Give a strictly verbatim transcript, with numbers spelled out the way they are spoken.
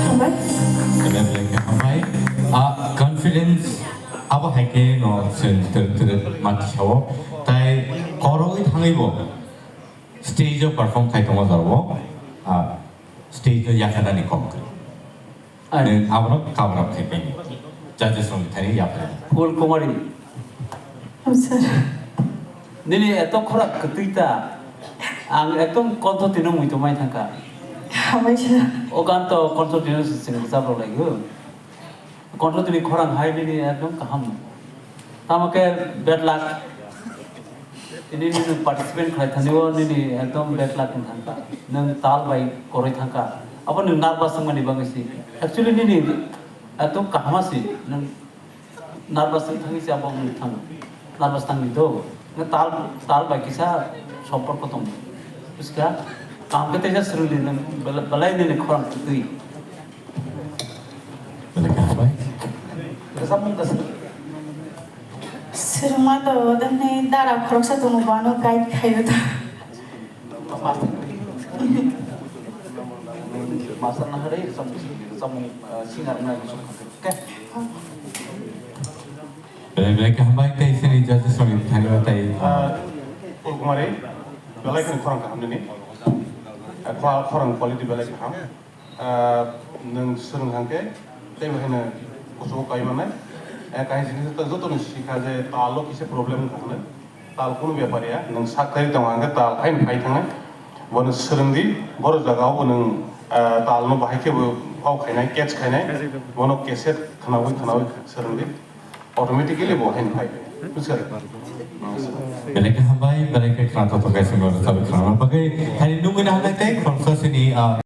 Hambai. Hambai. Ah, confidence abo hai khe no chwng twrwk twrwk ma tisao. Tai korogwi thangwi bo stage o perform khai tongo jorao. Ah, stage no yakarani kok kwrwi. Ai. Nwng abono cover up khai paini. Judges rokni thani yapri. Phul Kumari. Oh, sir. Nini eto khorang kwtwi ta. Ang ekdom kontho tino mui tongmai thangkha. Hambai, sir. O gan to kontho tino se chwng rwchap rok lai o. Kontho tini khorang hai nini ekdom kaham. Tamo khe bad luck. Tini nini participant khlai thani o nini ekdom bad luck wng thangkha. Nwng tal bai koroi thangkha. Abo nwng nervous wngmani bagwi si. Actually nini ekdom kaham si. Nwng nervous wng thangwi si abo wng thang. Nervous tangni do. Nwng tal, tal bai kisa somporko tong. Buskha? Kaham khe teisa swrwngdi nwng belai, belai nini khorang kwtwi. Belai kaham bai. Swrwngma to, dini dara khoroksa tongo, bo ano guide khaio ta. Master na hari, samung, samung, eh, singer na hari, okay? Belai belai kaham bai, tei sini judges rokni thani tei, eh, Phul Kumari, belai kheno khorang kaham nini. Eh, khorang quality belai kaham. Ah, nwng swrwng hwnkhe tei bo haino kuchugo kai mannai. Eh, kaisa jinis ta jotoni sikha je tal o kisa problem wngkha hwnwi. Tal kunu bepar ya, nwng sak thai tongo hwnkhe tal haino phai thangnai. Bono swrwngdi, boro jagao bo nwng, ah, tal no bahai khe bo kok khainai, catch khainai. Bono cassette khwnawi khwnawi swrwngdi. Automatically bo haino phai. Bujikhade? Belai khe hambai, belai khe khwnathok thok kaisa bo rwchapwi khwnarwna bagwi. Thani nugwi na hambai tei khoroksa sini, ah,